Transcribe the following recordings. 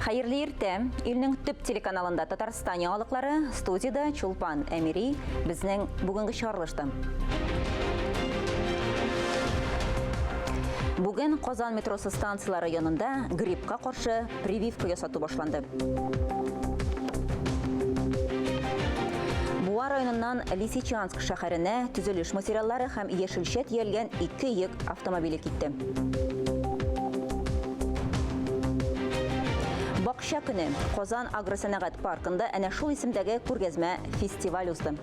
Хәерле иртә. Илнең төп телеканалында Татарстан яңалыклары, студиядә Чулпан Әмири, безнең бүгенге чыгарылышта. Бүген Казан метросы станцияләре янында гриппка каршы прививка ясату башланды. Буа районыннан Лисичанск шәһәренә төзелеш материаллары һәм яшелчә төялгән ике йөк автомобиле китте. Бакча көне. Казан агросәнәгать паркында әнә шул исемдәге күргәзмә фестиваль узды.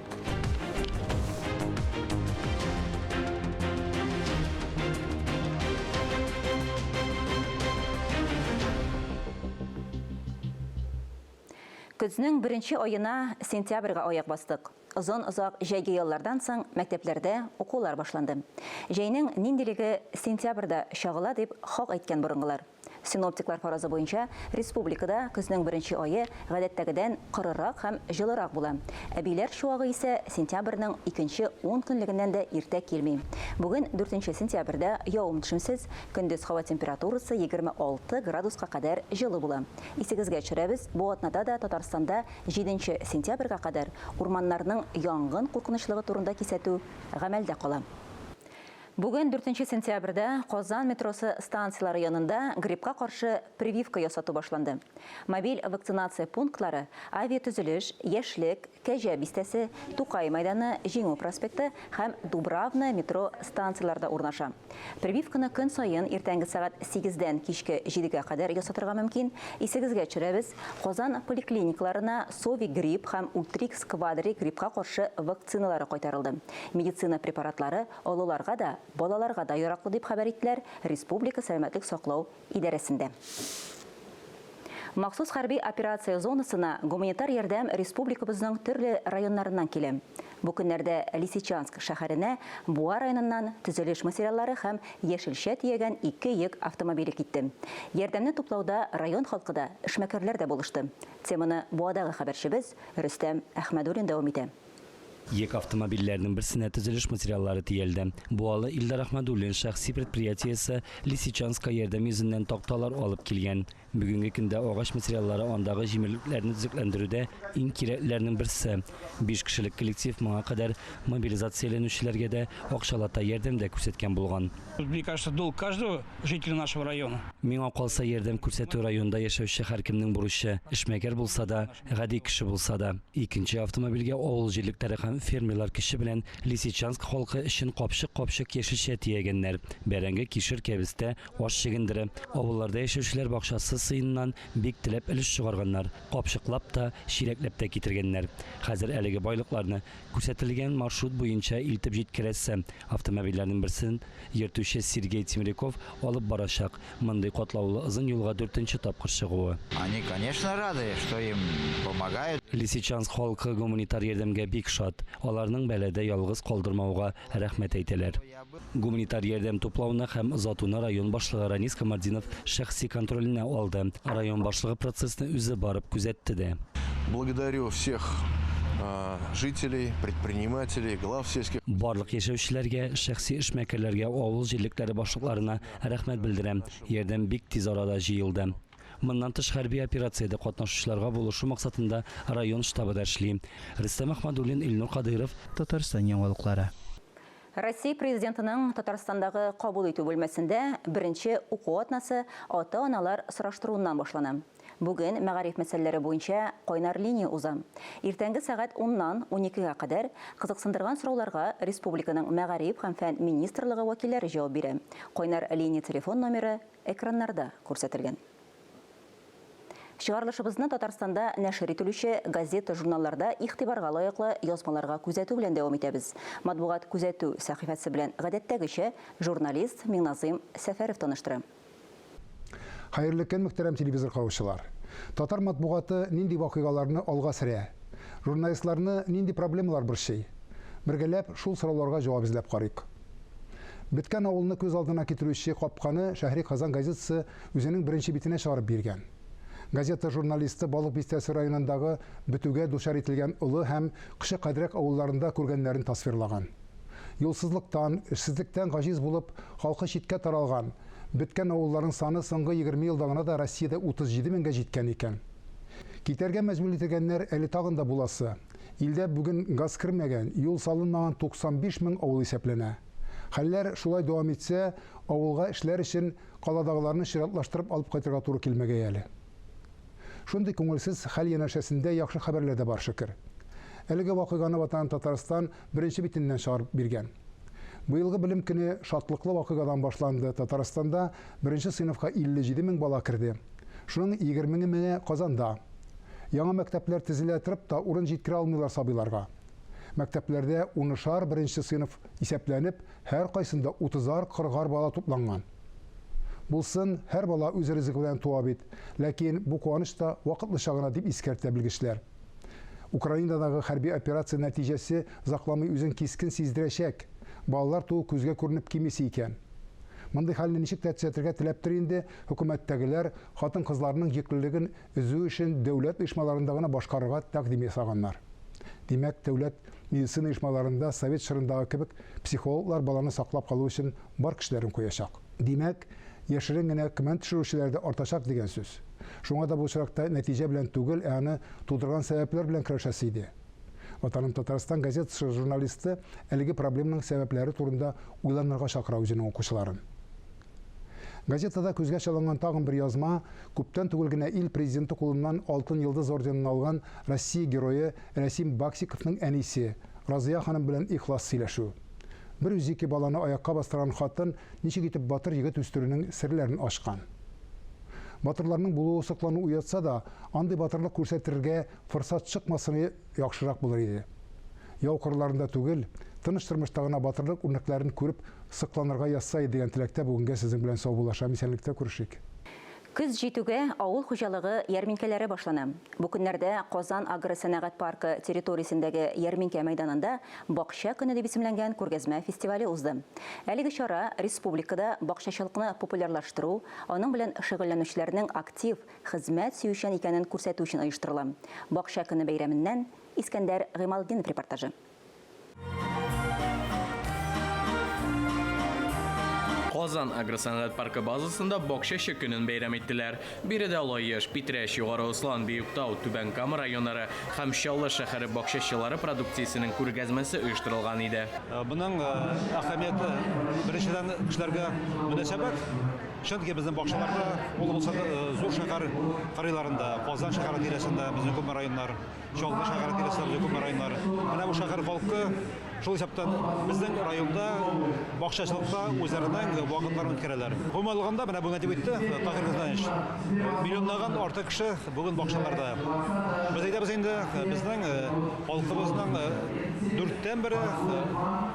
Көзнең беренче аена сентябрьгә аяк бастык. Озын-озак җәйге яллардан соң мәктәпләрдә укулар башланды. Җәйнең ниндилеге сентябрьдә чагыла дип хак әйткән борынгылар. Синоптиклар фаразы буенча, республикада көзнең беренче ае гадәттәгедән корырак һәм җылырак була. Әбиләр чуагы исә сентябрьнең икенче ун көнлегеннән дә иртә килми. Бүген, дүртенче сентябрьдә, явым-төшемсез, көндез һава температурасы 26 градуска кадәр җылы була. Исегезгә төшерәбез, бу атнада да Татарстанда җиденче сентябрьгә кадәр урманнарның янгын куркынычлыгы турында кисәтү гамәлдә кала. Бүген, дүртенче сентябрьдә, Казан метросы станцияләре янында гриппка каршы прививка ясату башланды. Мобиль вакцинация пунктлары Авиатөзелеш, Яшьлек, Кәҗә бистәсе, Тукай мәйданы, Җиңү проспекты һәм Дубравная метро станцияләрдә урнаша. Прививканы көн саен иртәнге сәгать сигездән кичке җидегә кадәр ясатырга мөмкин. Исегезгә төшерәбез, Казан поликлиникаларына Совигрипп һәм Ультрикс Квадри гриппка каршы вакциналары кайтарылды. Медицина препаратлары Олыларга да, балаларга да яраклы, дип хәбәр иттеләр республика сәламәтлек саклау идарәсендә. Махсус хәрби операция зонасына гуманитар ярдәм республикабызның төрле районнарыннан килә. Бу көннәрдә Лисичанск шәһәренә Буа районыннан төзелеш материаллары һәм яшелчә төягән ике йөк автомобиле китте. Ярдәмне туплауда район халкы да, эшмәкәрләр дә булышты. Теманы Буадагы хәбәрчебез Рөстәм Әхмәдуллин дәвам итә. Йөк автомобильләрнең берсенә төзелеш материаллары төялде. Буалы Илдар Әхмәдуллин шәхси предприятиесе Лисичанскка ярдәм йөзеннән такталар алып килгән. Бүгенге көндә агач материаллары андагы җимерлекләрне төзекләндерүдә иң кирәклеләрнең берсе. Биш кешелек коллектив моңа кадәр мобилизацияләнүчеләргә дә акчалата ярдәм дә күрсәткән булган. Мне кажется, долг каждого жителя нашего района. Миңа калса, ярдәм күрсәтү районда яшәүче һәркемнең бурычы, эшмәкәр булса да, гади кеше булса да. Икенче автомобильгә авыл җирлекләре һәм фермерлар көче белән Лисичанск халкы өчен капчык-капчык яшелчә төягәннәр, бәрәңге, кишер, кәбестә, аш чөгендере. Авылларда яшәүчеләр бакчасы сыеннан бик теләп өлеш чыгарганнар, капчыклап та, чиләкләп тә китергәннәр. Хәзер әлеге байлыкларны күрсәтелгән маршрут буенча илтеп җиткерәсе. Автомобильләрнең берсен йөртүче Сергей Тимряков алып барачак. Мондый катлаулы озын юлга дүртенче тапкыр чыгуы. Они, конечно, рады, что им помогают. Лисичанск халкы гуманитар ярдәмгә бик шат. Аларның бәладә ялгыз калдырмауга рәхмәт әйтәләр. Гуманитар ярдәм туплауны һәм озатуны район башлыгы Ранис Камартдинов шәхси контроленә алды. Район башлыгы процессны үзе барып күзәтте дә. Благодарю всех жителей, предпринимателей, глав сельских. Барлык яшәүчеләргә, шәхси эшмәкәрләргә, авыл җирлекләре башлыкларына рәхмәт белдерәм. Ярдәм бик тиз арада җыелды. Моннан тыш, хәрби операциядә катнашучыларга булышу максатында район штабы да эшли. Рөстәм Әхмәдуллин, Илнур Кадыйров. Татарстан яңалыклары. Россия Президентының Татарстандагы кабул итү бүлмәсендә беренче уку атнасы ата-аналар сораштыруыннан башлана. Бүген мәгариф мәсьәләләре буенча кайнар линия уза. Иртәнге сәгать уннан уникегә кадәр кызыксындырган сорауларга республиканың Мәгариф һәм фән министрлыгы вәкилләре җавап бирә. Кайнар линия телефон номеры экраннарда күрсәтелгән. Чыгарылышыбызны Татарстанда нәшер ителүче газета-журналларда игътибарга лаеклы язмаларга күзәтү белән дәвам итәбез. Матбугат күзәтү сәхифәсе белән гадәттәгечә журналист Миңназыйм Сәфәров таныштыра. Хәерле көн, мөхтәрәм телевизор караучылар! Татар матбугаты нинди вакыйгаларны алга сөрә? Журналистларны нинди проблемалар борчый? Бергәләп шул сорауларга җавап эзләп карыйк. Беткән авылны күз алдына китерүче капканы Шәһри Казан газетасы үзенең беренче битенә чыгарып биргән. Газета журналисты Балык Бистәсе районындагы бетүгә дучар ителгән Олы һәм Кече Кадрәк авылларында күргәннәрен тасвирлаган. Юлсызлыктан, эшсезлектән гаҗиз булып, халкы читкә таралган, Беткән авылларның саны соңгы 20 елда гына да Россиядә 37 меңгә җиткән икән. Китәргә мәҗбүр ителгәннәр әле тагын да буласы. Илдә бүген газ кермәгән, юл салынмаган 95 мең авыл исәпләнә. Хәлләр шулай дәвам итсә, авылга эшләр өчен каладагыларны чиратлаштырып алып кайтырга туры килмәгәе әле. Шундый күңелсез хәл янәшәсендә яхшы хәбәрләр дә бар, шөкер. Әлеге вакыйганы Ватаным Татарстан беренче битеннән чыгарып биргән. Быелгы белем көне шатлыклы вакыйгадан башланды, Татарстанда беренче сыйныфка 57 мең бала керде. Шуның 20 меңе Казанда. Яңа мәктәпләр төзелә торып та урын җиткерә алмыйлар сабыйларга. Мәктәпләрдә унышар беренче сыйныф исәпләнеп, һәркайсында утызар-кырыгар бала тупланган. Булсын, һәр бала үз ризыгы белән туа бит. Ләкин бу куаныч та вакытлыча гына, дип искәртә белгечләр. Украинадагы хәрби операция нәтиҗәсе озакламый үзен кискен сиздерәчәк. Балалар туу күзгә күренеп кимисе икән. Мондый хәлне ничек тә төзәтергә теләптер инде хөкүмәттәгеләр, хатын-кызларның йөклелеген өзү эшен дәүләт оешмаларында гына башкарырга тәкъдим ясаганнар. Димәк, дәүләт медицина оешмаларында совет чорындагы кебек психологлар баланы саклап калу өчен бар көчләрен куячак. Димәк, яшерен генә көмән төшерүчеләр дә артачак дигән сүз. Шуңа да бу очракта нәтиҗә белән түгел, ә аны тудырган сәбәпләр белән көрәшәсе иде. Ватаным Татарстан газетасы журналисты әлеге проблеманың сәбәпләре турында уйланырга чакыра үзенең укучыларын. Газетада күзгә чалынган тагын бер язма, күптән түгел генә ил президенты кулыннан Алтын Йолдыз орденын алган Россия герое Рәсим Баксиковның әнисе Разыя ханым белән ихлас сөйләшү. Бер үзе ике баланы аякка бастырган хатын ничек итеп батыр егет үстерүнең серләрен ачкан. Батырларның булуы соклану уятса да, андый батырлык күрсәтергә форсат чыкмасыны яхшырак булыр иде. Яу кырларында түгел, тыныч тормышта гына батырлык үрнәкләрен күреп сокланырга язса иде дигән теләктә бүгенгә сезнең белән саубуллашам. Исәнлектә күрешик. Көз җитүгә авыл хуҗалыгы ярминкәләре башлана. Бу көннәрдә Казан агросәнәгать паркы территориясендәге ярминкә мәйданында Бакча көне дип исемләнгән күргәзмә фестивале узды. Әлеге чара республикада бакчачылыкны популярлаштыру, аның белән шөгыльләнүчеләрнең актив, хезмәт сөючән икәнен күрсәтү өчен оештырыла. Бакча көне бәйрәменнән Искәндәр Гыймалтдинов репортажы. Казан агросәнәгать паркы базасында Бакчачы көнен бәйрәм иттеләр. Биредә Лаеш, Питрәч, Югары Ослан, Биектау, Түбән Кама районнары һәм Чаллы шәһәре бакчачылары продукциясенең күргәзмәсе оештырылган иде. Моның әһәмияте, беренчедән, кешеләргә мөнәсәбәт. Чөнки безнең бакчаларда, ул булса да, зур шәһәр кырыйларында, Казан шәһәре тирәсендә безнең күпме районнар, Чаллы шәһәре тирәсендә безнең күпме районнар. Менә бу шәһәр халкы, шул исәптән безнең районда бакчачылыкта үзләренең вакытларын үткәрәләр. Гомумән алганда, менә бүген әйтеп үтте Таһир Гызнанович, миллионлаган артык кеше бүген бакчаларда. Без әйтәбез инде, безнең халкыбызның дүрттән бере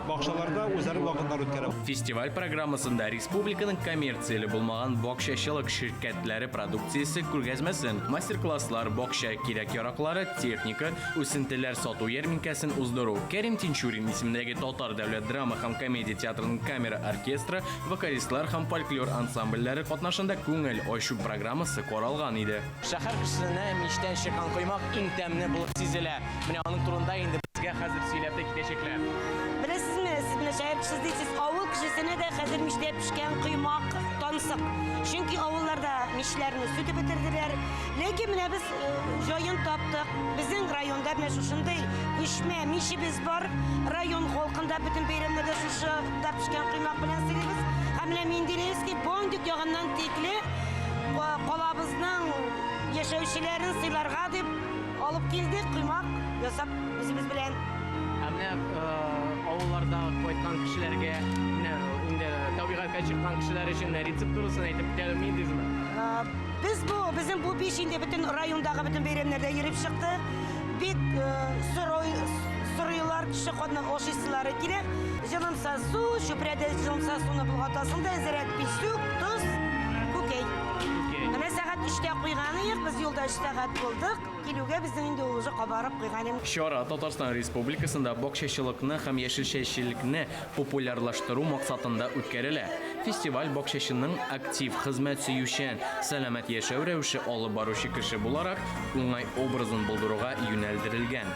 бакчаларда үзләренең вакытларын үткәрә. Фестиваль программасында республиканың коммерцияле булмаган бакчачылык ширкәтләре продукциясе күргәзмәсен, мастер-класслар, бакча кирәк-яраклары, техника, үсентеләр сату ярминкәсен уздыру, Кәрим Тинчурин исемендәге Татар дәүләт драма һәм комедия театрының камера оркестры, вокалистлар һәм фольклор ансамбльләре катнашында күңел ачу программасы каралган иде. Шәһәр кешесенә мичтән чыккан коймак иң тәмле булып сизелә. Менә аның турында инде безгә хәзер сөйләп тә китәчәкләр. Беләсезме, сез менә шәһәр кешесе дисез, авыл кешесенә дә хәзер мичтә пешкән коймак тансык. Чөнки авылларда мичләрне сүтеп бетерделәр. Ләкин менә без э, җаен таптык. Безнең районда менә шушындый күчмә мичебез бар. Район халкында бөтен бәйрәмнәрдә шушы да пешкән коймак белән сыйлыйбыз. Һәм менә Менделеевский Бондик ягыннан тикле калабызның яшәүчеләрен сыйларга дип алып килдек, коймак ясап үзебез белән. Ә менә авылларда кайткан кешеләргә, менә инде табигатькә чыккан кешеләр өчен рецептурасын әйтеп китә алмыйсызмы? Без бу, безнең бу пич инде бөтен райондагы бөтен бәйрәмнәрдә йөреп чыкты. Бик сорой, сорыйлар, кеше катнак ашыйсылары килә. Җылымса су, чүпрәдә җылымса суны болгатасың да, әзерәк песүк, тоз, күкәй. Менә сәгать өчтә куйган идек, без юлда өч сәгать булдык. Килүгә безнең инде ул уже кабарып куйган инде. Чара Татарстан Республикасында бакчачылыкны һәм яшелчәчелекне популярлаштыру максатында үткәрелә. Фестиваль бакчачының актив, хезмәт сөючән, сәламәт яшәү рәвеше алып баручы кеше буларак уңай образын булдыруга юнәлдерелгән.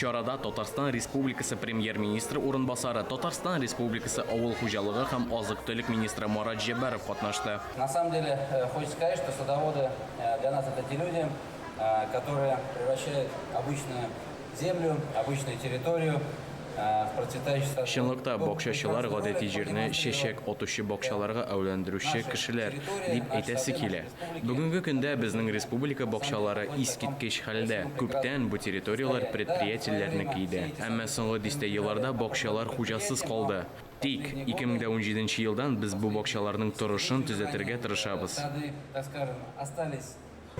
Чарада Татарстан Республикасы Премьер-министры урынбасары, Татарстан Республикасы авыл хуҗалыгы һәм азык-төлек министры Марат Җәббаров катнашты. На самом деле, хочется сказать, что садоводы для нас это те люди, которые превращают обычную землю, обычную территорию в процветающий сад. Чынлыкта, бакчачылар гадәти җирне чәчәк атучы бакчаларга әйләндерүче кешеләр, дип әйтәсе килә. Бүгенге көндә безнең республика бакчалары искиткеч хәлдә. Күптән бу территорияләр предприятиеләрнеке иде. Әмма соңгы дистә елларда бакчалар хуҗасыз калды. Тик 2017 нче елдан без бу бакчаларның торышын төзәтергә тырышабыз.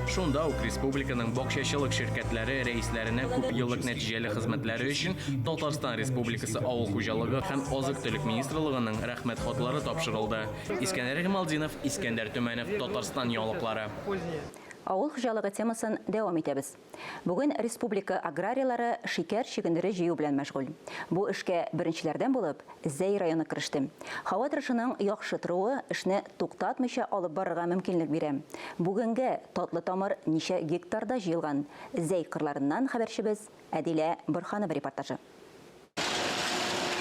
Шунда ук республиканың бакчачылык ширкәтләре рәисләренә күпьеллык нәтиҗәле хезмәтләре өчен Татарстан Республикасы Авыл хуҗалыгы һәм азык-төлек министрлыгының Рәхмәт хатлары тапшырылды. Искәндәр Гыймалтдинов, Искәндәр Төмәнов, Татарстан яңалыклары. Авыл хуҗалыгы темасын дәвам итәбез. Бүген республика аграрийлары шикәр чөгендере җыю белән мәшгуль. Бу эшкә беренчеләрдән булып Зәй районы кереште. Һава торышының яхшы торуы эшне туктатмыйча алып барырга мөмкинлек бирә. Бүгенгә татлы тамыр ничә гектарда җыелган? Зәй кырларыннан хәбәрчебез Әдилә Борһанова репортажы.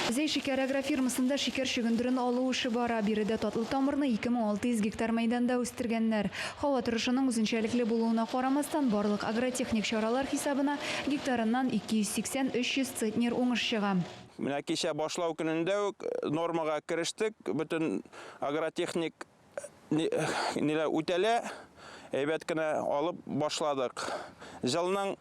Зәй шикәр агрофирмасында шикәр чөгендерен алу эше бара. Биредә татлы тамырны 2600 гектар мәйданда үстергәннәр. Һава торышының үзенчәлекле булуына карамастан, барлык агротехник чаралар хисабына гектарыннан 280-300 центнер уңыш чыга. Менә кичә башлау көнендә үк нормага керештек. Бөтен агротехник ниләр үтәлә, әйбәт кенә алып башладык. Җылның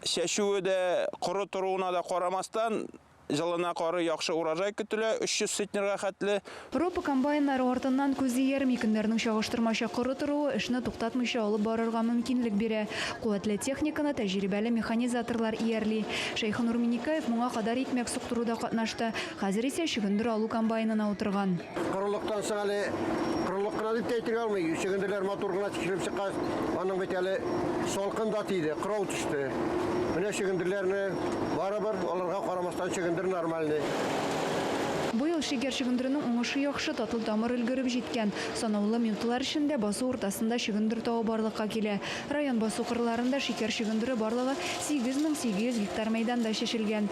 чәчүе дә коры торуына да карамастан, җылына коры яхшы урожай көтелә, 300 центнерга хәтле. Ропа комбайннары артыннан күз иярми, көннәрнең чагыштырмача коры торуы эшне туктатмыйча алып барырга мөмкинлек бирә. Куәтле техниканы тәҗрибәле механизаторлар иярли. Шәйхенур Миннекаев моңа кадәр икмәк суктыруда катнашты, хәзер исә чөгендер алу комбайнына утырган. Корылыктан соң әле корылык кына дип тә әйтергә алмый. Чөгендерләр матур гына тикшереп чыккач, аның бит әле салкын да тиде, кырау төште. Менә чөгендерләрне барыбер аларга карамастан чөгендер нормальный. Быел шикәр чөгендеренең уңышы яхшы, татлы тамыр өлгереп җиткән. Санаулы минутлар эчендә басу уртасында чөгендер тавы барлыкка килә. Район басу-кырларында шикәр чөгендере барлыгы 8800 гектар мәйданда чәчелгән.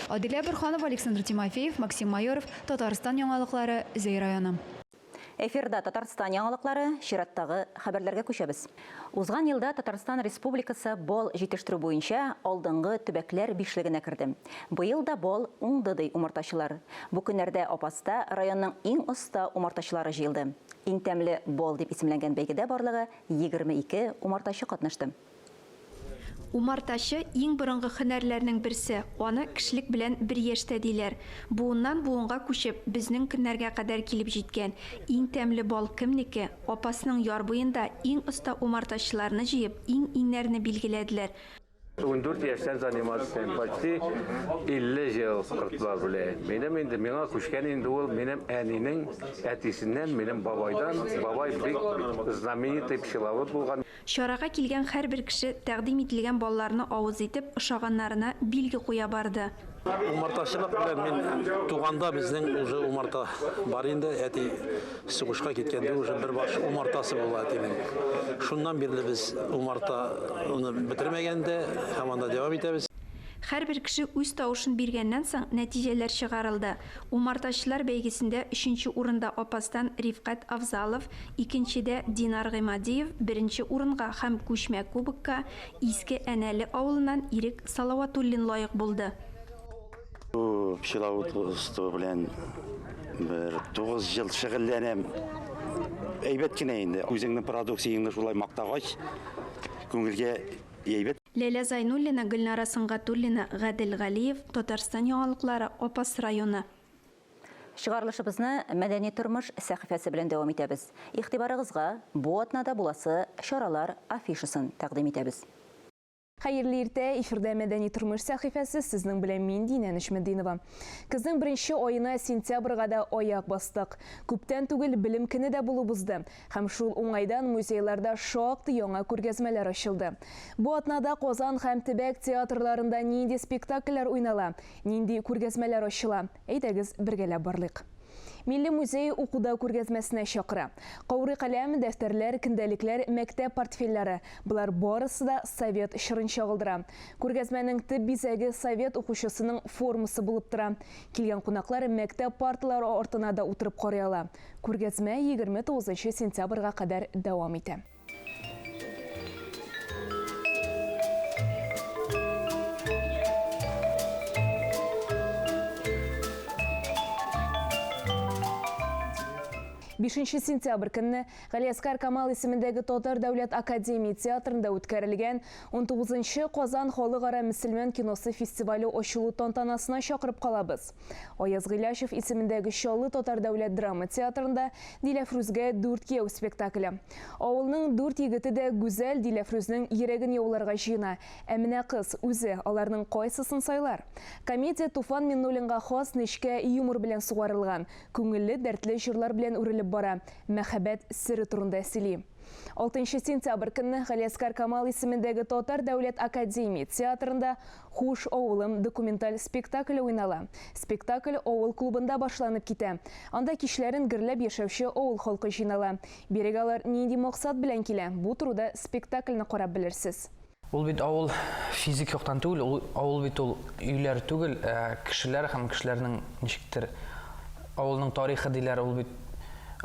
Адилә Борһанова, Александр Тимофеев, Максим Майоров, Татарстан яңалыклары, Зәй районы. Эфирда Татарстан яңалыклары, чираттагы хәбәрләргә күчәбез. Узган елда Татарстан Республикасы бал җитештерү буенча алдынгы төбәкләр бишлегенә керде. Быел да бал уңды, ди умартачылар. Бу көннәрдә Апаста районның иң оста умартачылары җыелды. Иң тәмле бал дип исемләнгән бәйгедә барлыгы 22 умартачы катнашты. Умартачы, иң борынгы һөнәрләрнең берсе, аны кешелек белән бер яшьтә диләр. Буыннан буынга күчеп, безнең көннәргә кадәр килеп җиткән. Иң тәмле бал кемнеке? Апасның яр буенда иң оста умартачыларны җыеп, иң-иңнәрне билгеләделәр. 14 яшьтән заниматься итәм, почти 50 ел кортлар белән. Минем инде, миңа күчкән инде ул минем әнинең әтисеннән, минем бабайдан. Бабай бик знаменитый пчеловод булган. Чарага килгән һәрбер кеше тәкъдим ителгән балларны авыз итеп, ошаганнарына билге куя барды. Умартачылык белән мин туганда безнең уже умарта бар инде. Әти сугышка киткәндә уже бер баш умартасы була әтинең. Шуннан бирле без умартаны бетермәгән дә һәм анда дәвам итәбез. Һәрбер кеше үз тавышын биргәннән соң, нәтиҗәләр чыгарылды. Умартачылар бәйгесендә өченче урында Апастан Рифкать Авзалов, икенчедә, Динар Гыймадиев, беренче урынга һәм күчмә кубокка Иске Әнәле авылыннан Ирек Салаватуллин лаек булды. Бу пчеловодство белән бер 9 ел шөгыльләнәм. Әйбәт кенә инде. Үзеңнең продукцияңне шулай мактагач, күңелгә әйбәт. Ләйлә Зайнуллина, Гөлнара Сөнгатуллина, Гадел Галиев, Татарстан яңалыклары, Апас районы. Чыгарылышыбызны Мәдәни тормыш сәхифәсе белән дәвам итәбез. Игътибарыгызга бу атнада буласы чаралар афишасын тәкъдим итәбез. Хәерле иртә, эфирда Мәдәни тормыш сәхифәсе, сезнең белән мин, Динә Нөҗметдинова. Көзнең беренче аена сентябрьгә дә аяк бастык. Күптән түгел Белем көне дә булып узды. Һәм шул уңайдан музейларда шактый яңа күргәзмәләр ачылды. Бу атнада Казан һәм төбәк театрларында нинди спектакльләр уйнала, нинди күргәзмәләр ачыла? Әйдәгез, бергәләп барлыйк. Милли музей укуда күргәзмәсенә чакыра. Каурый каләм, дәфтәрләр, көндәлекләр, мәктәп портфельләре, болар барысы да совет чорын чагылдыра. Күргәзмәнең төп бизәге совет укучысының формасы булып тора. Килгән кунаклар мәктәп парталары артына да утырып карый ала. Күргәзмә 29 сентябрьгә кадәр дәвам итә. Бишенче сентябрь көнне Галиәсгар Камал исемендәге Татар дәүләт академия театрында үткәрелгән 19 Казан халыкара мөселман киносы фестивале ачылу тантанасына чакырып калабыз. Аяз Гыйләҗев исемендәге Чаллы татар дәүләт драма театрында Диләфрүзгә дүрт кияү спектакле. Авылның дүрт егете дә гүзәл Диләфрүзнең йөрәген яуларга җыена. Ә менә кыз үзе аларның кайсысын сайлар? Комедия Туфан Миннуллинга хас нечкә юмор белән сугарылган, күңелле, дәртле җырлар белән үрелеп бара, мәхәббәт сере турында сөйли. Алтынчы сентябрь көнне Галиәсгар Камал исемендәге Татар дәүләт академия театрында Хуш, авылым документаль спектакле уйнала. Спектакль авыл клубында башланып китә. Анда кичләрен гөрләп яшәүче авыл халкы җыйнала. Бирегә алар нинди максат белән килә, бу турыда спектакльне карап белерсез. Ул бит авыл физик яктан түгел, ул авыл бит ул өйләр түгел, ә кешеләр һәм кешеләрнең ничектер авылның тарихы диләр, ул бит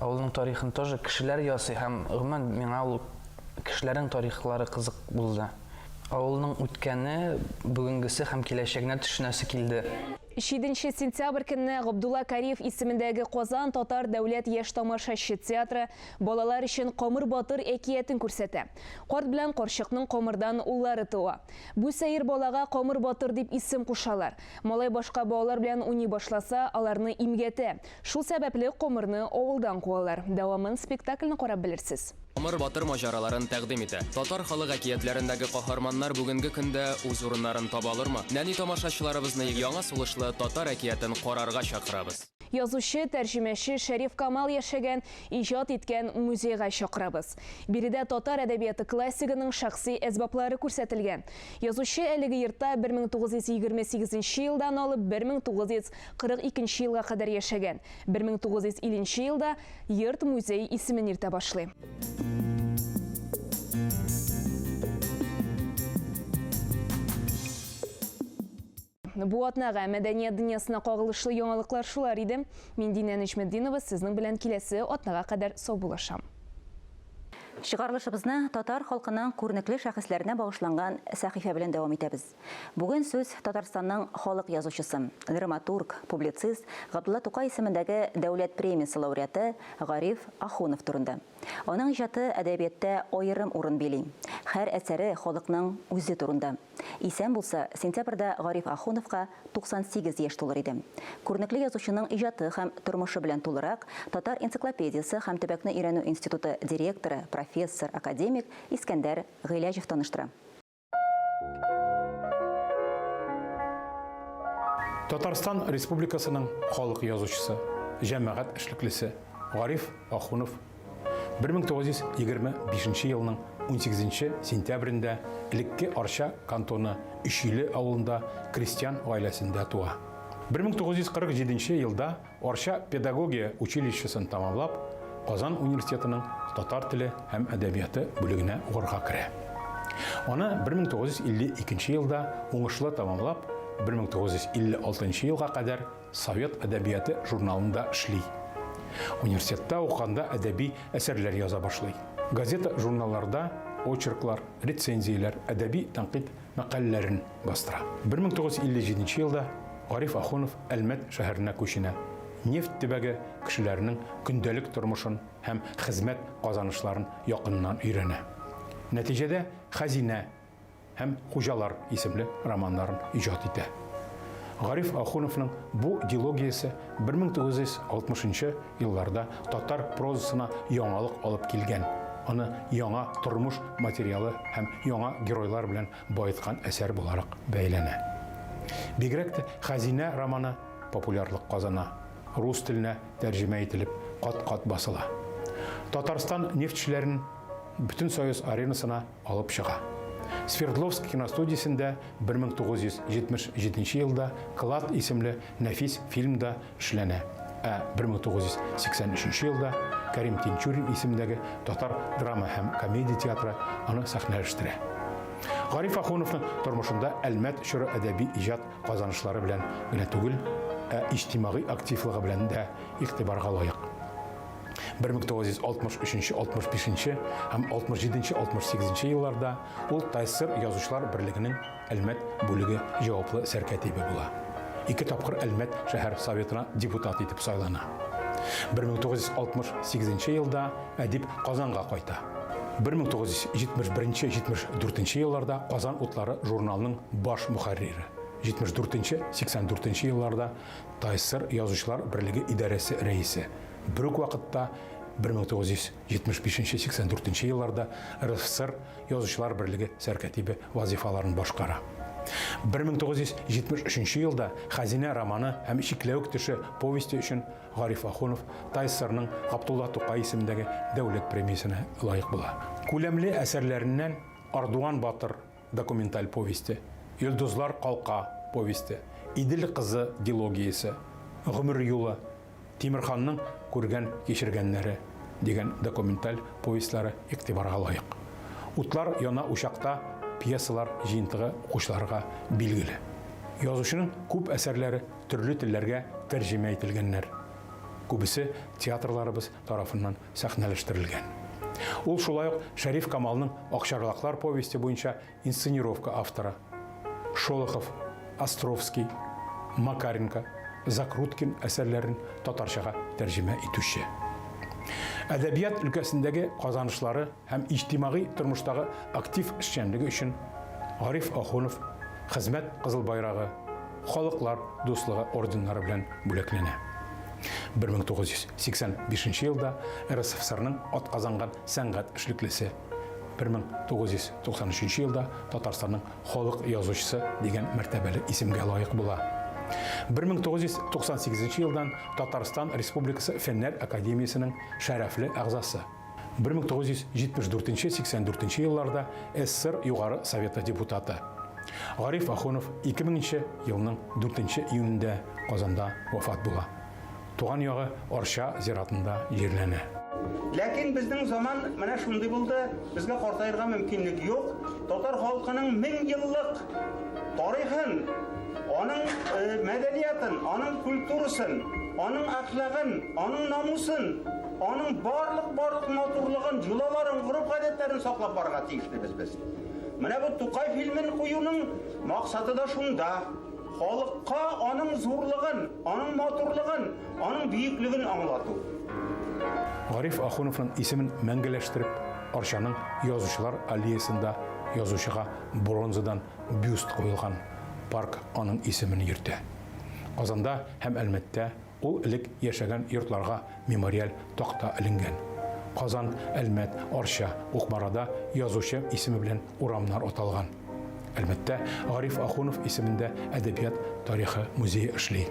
авылның тарихын тоже кешеләр ясый һәм гомумән миңа ул кешеләрнең тарихлары кызык булды. Авылның үткәне, бүгенгесе һәм киләчәгенә төшенәсе килде. Җиденче сентябрь көнне Габдулла Кариев исемендәге Казан татар дәүләт яшь тамашачы театры балалар өчен Камыр батыр әкиятен күрсәтә. Карт белән карчыкның камырдан уллары туа. Бу сәер балага Камыр батыр дип исем кушалар. Малай башка балалар белән уйный башласа, аларны имгәтә. Шул сәбәпле Камырны авылдан куалар. Дәвамын спектакльне карап белерсез. Камыр батыр маҗараларын тәкъдим итә. Татар халык әкиятләрендәге каһарманнар бүгенге көндә үз урыннарын таба алырмы? Нәни тамашачыларыбызны яңа сулышлы татар әкиятен карарга чакырабыз. Язучы, тәрҗемәче Шәриф Камал яшәгән, иҗат иткән музейга чакырабыз. Биредә татар әдәбияты классигының шәхси әсбаплары күрсәтелгән. Язучы әлеге йортта 1928 елдан алып 1942 елга кадәр яшәгән. 1950 елда Йорт музей исемен йөртә башлый. Бу атнага мәдәният дөньясына кагылышлы яңалыклар шулар иде. Мин Динә Нечметдинова сезнең белән киләсе атнага кадәр саубуллашам. Чыгарылышыбызны татар халкының күренекле шәхесләренә багышланган сәхифә белән дәвам итәбез. Бүген сүз Татарстанның халык язучысы, драматург, публицист, Габдулла Тукай исемендәге дәүләт премиясе лауреаты Гариф Ахунов турында. Аның иҗаты әдәбияттә аерым урын били. Һәр әсәре халыкның үзе турында. Исән булса, сентябрьдә Гариф Ахуновка 98 яшь тулыр иде. Күренекле язучының иҗаты һәм тормышы белән тулырак Татар энциклопедиясе һәм төбәкне өйрәнү институты директоры, профессор, академик Искәндәр Гыйләҗев таныштыра. Татарстан Республикасының халык язучысы, җәмәгать эшлеклесе Гариф Ахунов 1925 елның 18 сентябрендә элекке Арча кантоны Өчиле авылында крестьян гаиләсендә туа. 1947 елда Арча педагогия училищесын тәмамлап, Казан университетының татар теле һәм әдәбияты бүлегенә укырга керә. Аны 1952 елда уңышлы тәмамлап, 1956 елга кадәр Совет әдәбияты журналында эшли. Университетта укыганда әдәби әсәрләр яза башлый. Газета-журналларда очерклар, рецензияләр, әдәби тәнкыйть мәкаләләрен бастыра. 1957 елда Гариф Ахунов Әлмәт шәһәренә күченә. Нефть төбәге кешеләренең көндәлек тормышын һәм хезмәт казанышларын якыннан өйрәнә. Нәтиҗәдә Хәзинә һәм Хуҗалар исемле романнарын иҗат итә. Гариф Ахуновның бу дилогиясе 1960 нчы елларда татар прозасына яңалык алып килгән, аны яңа тормыш материалы һәм яңа геройлар белән баеткан әсәр буларак бәяләнә. Бигрәк тә Хәзинә романы популярлык казана, рус теленә тәрҗемә ителеп, кат-кат басыла. Татарстан нефтьчеләрен Бөтенсоюз аренасына алып чыга. Свердловск киностудиясендә 1977 елда Клад исемле нәфис фильм да эшләнә. Ә 1983 елда Кәрим Тинчурин исемендәге татар драма һәм комедия театры аны сәхнәләштерә. Гариф Ахуновның тормышында Әлмәт чоры әдәби иҗат казанышлары белән генә түгел, ә иҗтимагый активлыгы белән дә игътибарга лаек. 1963-65 һәм 67-68 елларда ул ТАССР Язучылар берлегенең Әлмәт бүлеге җаваплы сәркәтибе була. Ике тапкыр Әлмәт шәһәр Советына депутат итеп сайлана. 1968 елда әдип Казанга кайта. 1971-74 елларда Казан утлары журналының баш мөхәррире. 74-84 елларда ТАССР Язучылар берлеге идарәсе рәисе. Бер үк вакытта 1975-84 елларда РСФСР Язучылар берлеге сәркәтибе вазыйфаларын башкара. 1973 елда Хәзинә романы һәм Чикләвек төше повесте өчен Гариф Ахунов ТАССРның Габдулла Тукай исемендәге дәүләт премиясенә лаек була. Күләмле әсәрләреннән Ардуан батыр документаль повесте, Йолдызлар калка повесте, Идел кызы дилогиясе, Гомер юлы, Тимерханның күргән-кичергәннәре дигән документаль повестьлары игътибарга лаек. Утлар яна учакта пьесалар җыентыгы укучыларга билгеле. Язучының күп әсәрләре төрле телләргә тәрҗемә ителгәннәр. Күбесе театрларыбыз тарафыннан сәхнәләштерелгән. Ул шулай ук Шәриф Камалның Акчарлаклар повесте буенча Инсценировка авторы, Шолохов, Островский, Макаренко, Закруткин әсәрләрен татарчага тәрҗемә итүче. Әдәбият өлкәсендәге казанышлары һәм иҗтимагый тормыштагы актив эшчәнлеге өчен Гариф Ахунов Хезмәт Кызыл Байрагы, Халыклар дуслыгы орденнары белән бүләкләнә. 1985 елда РСФСРның атказанган сәнгать эшлеклесе, 1993 елда Татарстанның халык язучысы дигән мәртәбәле исемгә лаек була. 1998 елдан Татарстан Республикасы Фәннәр академиясенең шәрәфле әгъзасы. 1974-84 елларда СССР Югары Советы депутаты. Гариф Ахунов 2000 нче елның 4 июнендә Казанда вафат була. Туган ягы Арча зиратында җирләнә. Ләкин безнең заман менә шундый булды, безгә картаерга мөмкинлек юк. Татар халкының 1000 еллык тарихын, аның мәдәниятын, аның культурасын, аның әхлагын, аның намусын, аның барлык-барлык матурлыгын, йолаларын, гореф-гадәтләрен саклап барырга тиешлебез без. Менә бу Тукай фильмын куюның максаты да шунда. Халыкка аның зурлыгын, аның матурлыгын, аның бөеклеген аңлату. Гариф Ахуновның исемен мәңгеләштереп, Арчаның Язучылар аллеясында язучыга бронзадан бюст куелган, парк аның исемен йөртә. Казанда һәм Әлмәттә Ул элек яшәгән йортларга мемориаль такта эленгән. Казан, Әлмәт, Арча, Кукмарада язучы исеме белән урамнар аталган. Әлмәттә Гариф Ахунов исемендә әдәбият тарихы музее эшли.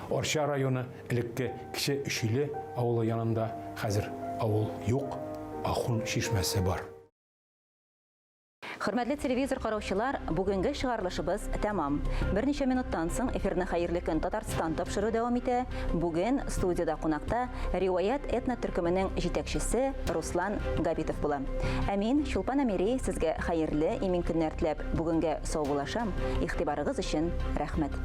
Арча районы элекке Кече Өчиле авылы янында хәзер авыл юк, Ахун чишмәсе бар. Хөрмәтле телевизор караучылар, бүгенге чыгарылышыбыз тәмам. Берничә минуттан соң эфирны Хәерле көн Татарстан тапшыру дәвам итә. Бүген студиядә кунакта Риваять этно төркеменең җитәкчесе Руслан Габитов була. Ә мин, Чулпан Әмири, сезгә хәерле, имин көннәр теләп, бүгенгә саубуллашам. Игътибарыгыз өчен рәхмәт.